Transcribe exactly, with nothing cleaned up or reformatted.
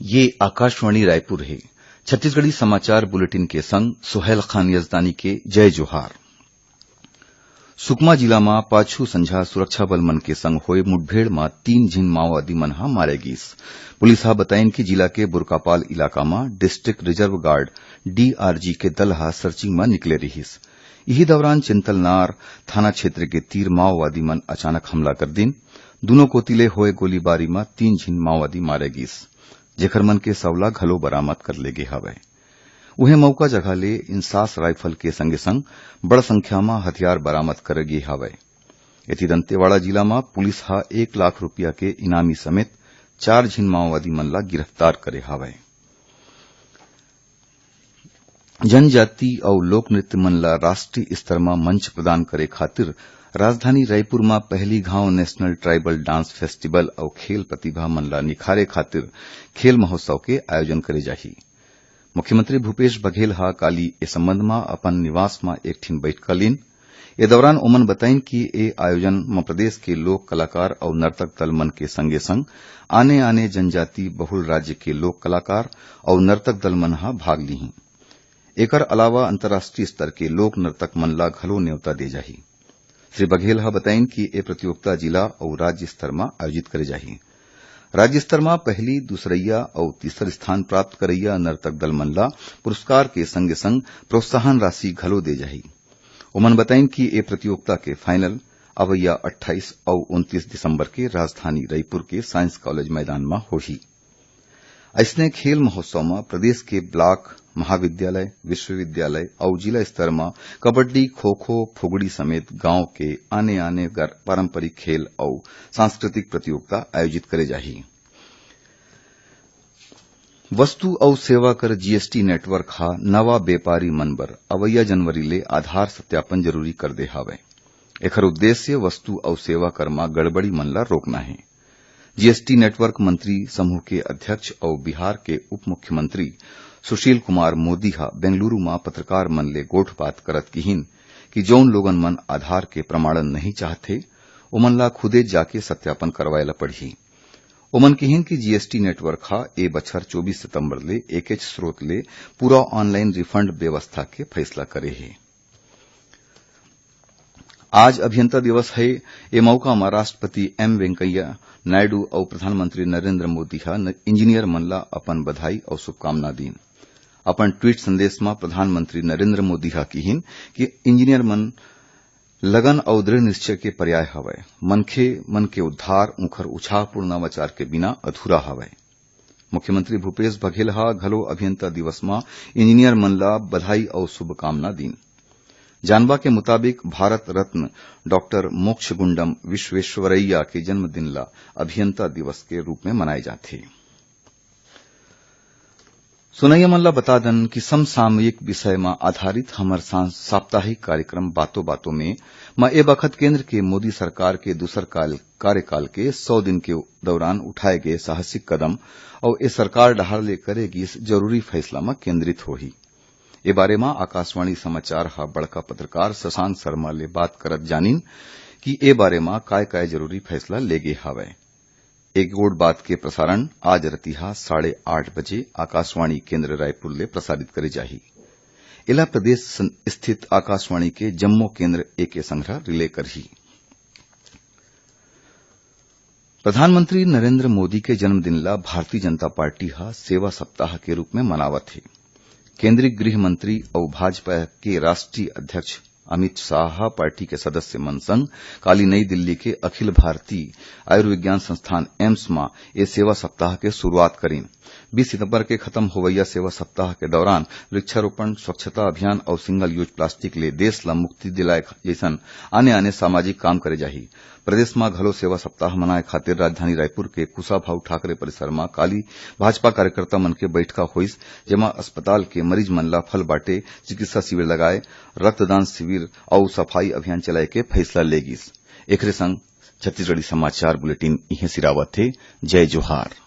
ये आकाशवाणी रायपुर हे। छत्तीसगढ़ी समाचार बुलेटिन के संग सुहैल खान यजदानी के जय जोहार। सुकमा जिला म पाछू संझा सुरक्षा बल मन के संग होए मुठभेड़ म तीन झिन माओवादी मन ह मारे गीस। पुलिस ह बताइन कि जिला के बुरकापाल इलाका म डिस्ट्रिक्ट रिजर्व गार्ड, डीआरजी, के दल ह सर्चिंग म निकले रिहिस। इही दौरान चिंतलनार थाना क्षेत्र के तीर माओवादी मन अचानक हमला कर दिन। दूनों कोति ले होए गोलीबारी म तीन झिन माओवादी मारे गीस, जेखर मन के सवला घलो बरामद कर ले गे हवय। उहें मौका जगह ले इंसास राइफल के संगे संग बड़ संख्या म हथियार बरामद करे गे हवय। एती दंतेवाड़ा जिला म पुलिस ह एक लाख रुपया के इनामी समेत चार झिन माओवादी मन ला गिरफ्तार करे हवय। जनजाति अउ लोक नृत्य मन ला राष्ट्रीय स्तर म मंच प्रदान करे खातिर राजधानी रायपुर म पहली घांव नेशनल ट्राइबल डांस फेस्टिवल अउ खेल प्रतिभा मन ला निखारे खातिर खेल महोत्सव के आयोजन करे जाही। मुख्यमंत्री भूपेश बघेल ह काली ए संबंध म अपन निवास म एक ठिन बैठका लीन। ए दौरान ओमन बताइन कि ए आयोजन म प्रदेश के लोक कलाकार अउ नर्तक दल मन के संगे संग आने-आने जनजाति बहुल राज्य के लोक कलाकार अउ नर्तक दल मन ह भाग लीहीं। एकर अलावा अंतर्राष्ट्रीय स्तर के लोक नर्तक मन ला घलो नेवता दे जाही। श्री बघेल ह बताइन कि ए प्रतियोगिता जिला अउ राज्य स्तर म आयोजित करे जाही। राज्य स्तर म पहली, दूसरइया अउ तीसर स्थान प्राप्त करइया नर्तक दल मन ला पुरस्कार के संगे संग प्रोत्साहन राशि घलो दे जाही। ओमन बताइन कि ए प्रतियोगिता के फाइनल अवइया अट्ठाईस अउ उनतीस दिसंबर के राजधानी रायपुर के साइंस कॉलेज मैदान म होही। अइसने खेल महोत्सव म प्रदेश के ब्लॉक, महाविद्यालय, विश्वविद्यालय अउ जिला स्तर म कबड्डी, खो-खो, फुगड़ी समेत गांव के आने-आने गर-, पारंपरिक खेल अउ सांस्कृतिक प्रतियोगिता आयोजित करे जाही। वस्तु अउ सेवा कर जीएसटी नेटवर्क ह नवा बेपारी मन बर अवइया जनवरी ले आधार सत्यापन जरूरी कर दे हावय। एखर उद्देश्य वस्तु अउ सेवा कर म गड़बड़ी मन ल रोकना हे। जीएसटी नेटवर्क मंत्री समूह के अध्यक्ष अउ बिहार के उप मुख्यमंत्री सुशील कुमार मोदी ह बेंगलुरु म पत्रकार मन ले गोठबात करत किहिन कि जउन लोगन मन आधार के प्रमाणन नहीं चाहथे, ओमन ला खुदे जाके सत्यापन करवाए ला पड़ही। ओमन किहिन कि जीएसटी नेटवर्क ह ए बछर चौबीस सितंबर ले एकेच स्रोत ले पूरा ऑनलाइन रिफंड व्यवस्था के फैसला करे हे। आज अभियंता दिवस हे। ए मौका म राष्ट्रपति एम वेंकैया नायडू अउ प्रधानमंत्री नरेंद्र मोदी ह न-, इंजीनियर मन ला अपन बधाई अउ शुभकामना दीन। अपन ट्वीट संदेश म प्रधानमंत्री नरेंद्र मोदी ह किहिन कि इंजीनियर मन लगन अउ दृढ़ निश्चय के पर्याय हवय। मनखे मन के उद्धार उंखर उछाहपूर्ण नवाचार के बिना अधूरा हवय। मुख्यमंत्री भूपेश बघेल ह घलो अभियंता दिवस म इंजीनियर मन ला बधाई अउ शुभकामना दीन। जानबा के मुताबिक, भारत रत्न डॉक्टर मोक्षगुंडम विश्वेश्वरैया के जन्मदिन ला अभियंता दिवस के रूप में मनाए जाथे। सुनैया मन ला बता दन कि समसामयिक विषय म आधारित हमर सा-, साप्ताहिक कार्यक्रम बातों बातों में म ए बखत केंद्र के मोदी सरकार के दूसर काल, कार्यकाल के सौ दिन के दौरान उठाए गए साहसिक कदम अउ ए सरकार डहार ले करे गिस जरूरी फैसला म केंद्रित होही। ए बारे म आकाशवाणी समाचार ह बड़का पत्रकार शशांक शर्मा ले बात करत जानिन कि ए बारे म काय-काय जरूरी फैसला ले गे हावय। ए गोठ बात के प्रसारण आज रतिहा साढ़े आठ बजे आकाशवाणी केंद्र रायपुर ले प्रसारित करे जाही। एला प्रदेश सं-, स्थित आकाशवाणी के जम्मो केंद्र एके संघरा रिले करही। प्रधानमंत्री नरेंद्र मोदी के जन्मदिन ला भारतीय जनता पार्टी ह सेवा सप्ताह के रूप में मनावत हे। केंद्रीय गृह मंत्री अउ भाजपा के राष्ट्रीय अध्यक्ष अमित शाह ह पार्टी के सदस्य मन संग काली नई दिल्ली के अखिल भारतीय आयुर्विज्ञान संस्थान एम्स म ए सेवा सप्ताह के शुरुआत करीन। बीस सितंबर के खत्म होवइया सेवा सप्ताह के दौरान वृक्षारोपण, स्वच्छता अभियान अउ सिंगल यूज प्लास्टिक ले देश ल मुक्ति दिलाए जइसन आने-आने सामाजिक काम करे जाही। प्रदेश म घलो सेवा सप्ताह मनाए खातिर राजधानी रायपुर के कुशाभाऊ ठाकरे परिसर म काली भाजपा कार्यकर्ता मन के बइठका होइस, जेमा अस्पताल के मरीज मन ल फल बांटे, चिकित्सा शिविर लगाए, रक्तदान शिविर अउ सफाई अभियान चलाए के फैसला ले गिस। एखरे संग छत्तीसगढ़ी समाचार बुलेटिन इहें सिरावत हे। जय जोहार।